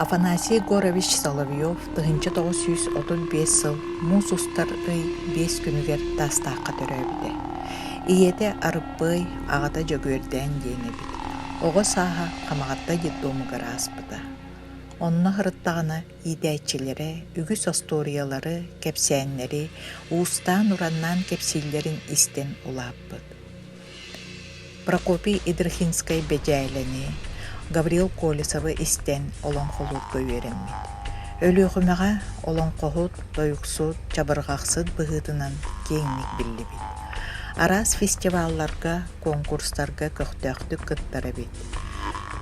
Афанасий Егорович Соловьев 1935 сыл муус устар ый биэс күнүгэр Таастаахха төрөөбүтэ. Ийэтэ Арыппыай, аҕата Дьөгүөрдээн диэн эбит. Оҕо сааһа Хамаҕатта детдомугар ааспыта. Онно сырыттаҕына иитээччилэрэ үгүс остуоруйалары, кэпсээннэри уустаан-ураннаан кэпсииллэрин истэн улааппыт. Прокопий Идрахинскай Бэдьээлэни, Гаврил Колесовы истэн олоҥхолуурга үөрэммит. Өлүөхүмэҕэ олоҥхоһут, тойуксут, чабырҕахсыт быһыытынан киэҥник биллибит. Араас фестивалларга, куонкурстарга көхтөөхтүк кыттар эбит.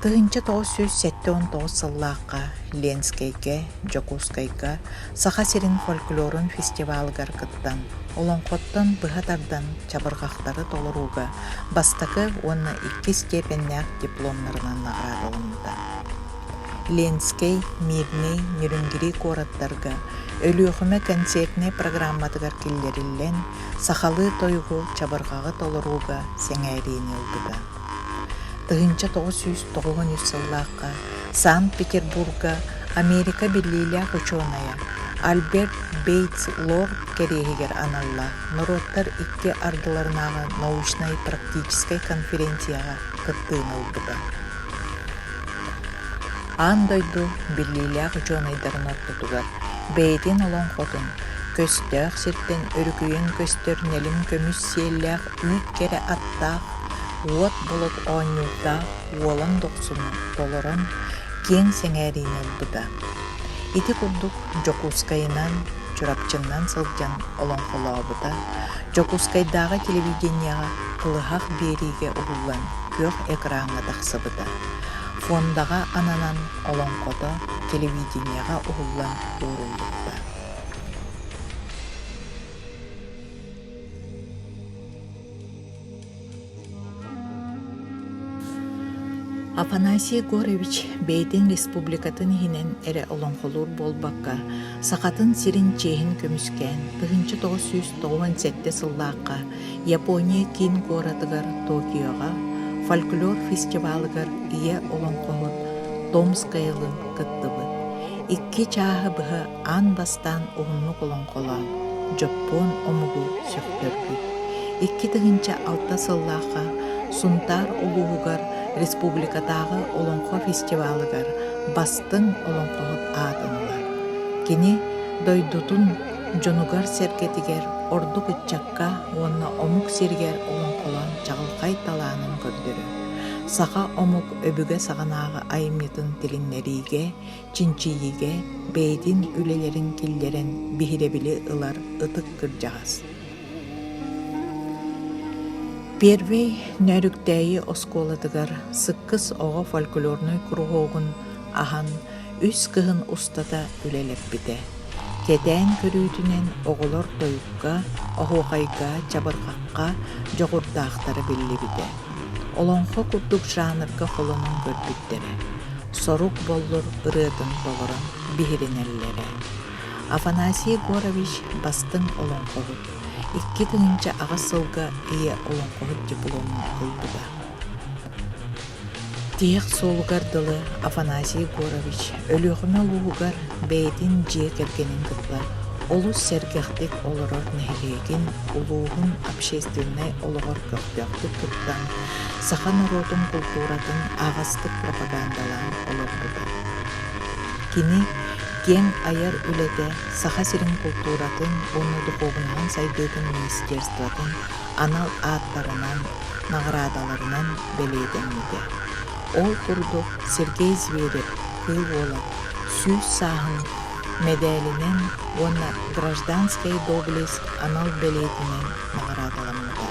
1979 сыллаахха Ленскэйгэ, Дьокуускайга Саха сирин фольклорун фестивалыгар кыттан, олоҥхоттон быһа тардан чабырҕахтары толорууга бастакы уонна иккис степеннээх дипломнарынан наҕараадаламмыта. Ленскэй, Мирнэй, Нерюнгри куораттарга Өлүөхүмэ концертнай программатыгар киллэриллэн, сахалыы тойугу чабырҕаҕы толорууга сэҥээриини ылбыта. 1993 сыллаахха Санкт-Петербурга Америка биллиилээх учуонайа Альберт Бейтс Лорд кэриэһигэр аналлаах норуоттар икки ардыларынааҕы научнай-практическай конференцияҕа кыттыыны ылбыта. Аан дойду биллиилээх учуонайдарын ортотугар бэйэтин олоҥхотун көстөөх сиртэн өрүкүйэн көстөр нэлим көмүс сиэллээх үүт кэрэ аттаах, уот болот оонньуурдаах уолан дохсуну толорон киэҥ сэҥээриини ылбыта. Ити курдук Дьокуускайынан, Чурапчыннан сылдьан олоҥхолообута, Дьокуускайдааҕы телевидениеҕа кылыһах биэриигэ уһуллан күөх экраҥҥа тахсыбыта. Фондаҕа ананан олоҥхото телевидениеҕа уһуллан ууруллубута. Афанасий Егорович бэйэтин республикатын иһинэн эрэ олоҥхолуур буолбакка, Сахатын сирин чиэһин көмүскээн 1997 сыллаахха Япония киин куоратыгар Токиоҕа фольклор фестивалыгар ийэ олоҥхоһут Томскайылын кыттыбыт. Икки чааһы быһа аан бастаан уһуннук олоҥхолоон, дьоппуон омугу сөхтөрбүт. 2006 сыллаахха Сунтаар улууһугар республикатааҕы олоҥхо фестивалыгар бастыҥ олоҥхоһут аатын ылар. Кини дойдутун дьонугар-сэргэтигэр, ордук ыччакка уонна омук сиригэр олоҥхолоон чаҕылхай талаанын көрдөрөр. Саха омук өбүгэ саҕанааҕы айымньытын тилиннэриигэ чинчийиигэ бэйэтин үлэлэрин киллэрэн биһирэбили ылар ытык кырдьаҕас. Первэй Нөөрүктээйи оскуолатыгар Сыккыс оҕо фольклорнай куруһуогун аһан үс кыһын устата үлэлэппитэ. Кэтээн көрүүтүнэн оҕолор тойукка, оһуохайга, чабырҕахха дьоҕурдаахтара биллибитэ. Олоҥхо курдук жанрга холонон көрбүттэрэ. Сорук Боллур ырыатын толорон биһиринэллэрэ. Афанасий Егорович бастыҥ олоҥхоһут, 2008 сылга Ийэ олоҥхоһут дипломун ылбыта. Тиһэх суолугар дылы Афанасий Егорович Өлүөхүмэ улууһугар бэйэтин дьиэ кэргэнин кытта олус сэргэхтик олорор нэһилиэгин, улууһун общественнай олоҕор көхтөөхтүк кыттан, саха норуотун култууратын аһаҕастык пропагандалаан олорбута. Кини киэҥ айар үлэтэ Саха сирин култууратын уонна духуобунаһын сайдыытын министерствотын анал ааттарынан, наҕараадаларынан бэлиэтэммитэ. Ол курдук Сергей Зверев Кыыл Уола 100 сааһын мэдээлинэн уонна «Гражданская доблесть» анал бэлиэтинэн наҕараадаламмыта.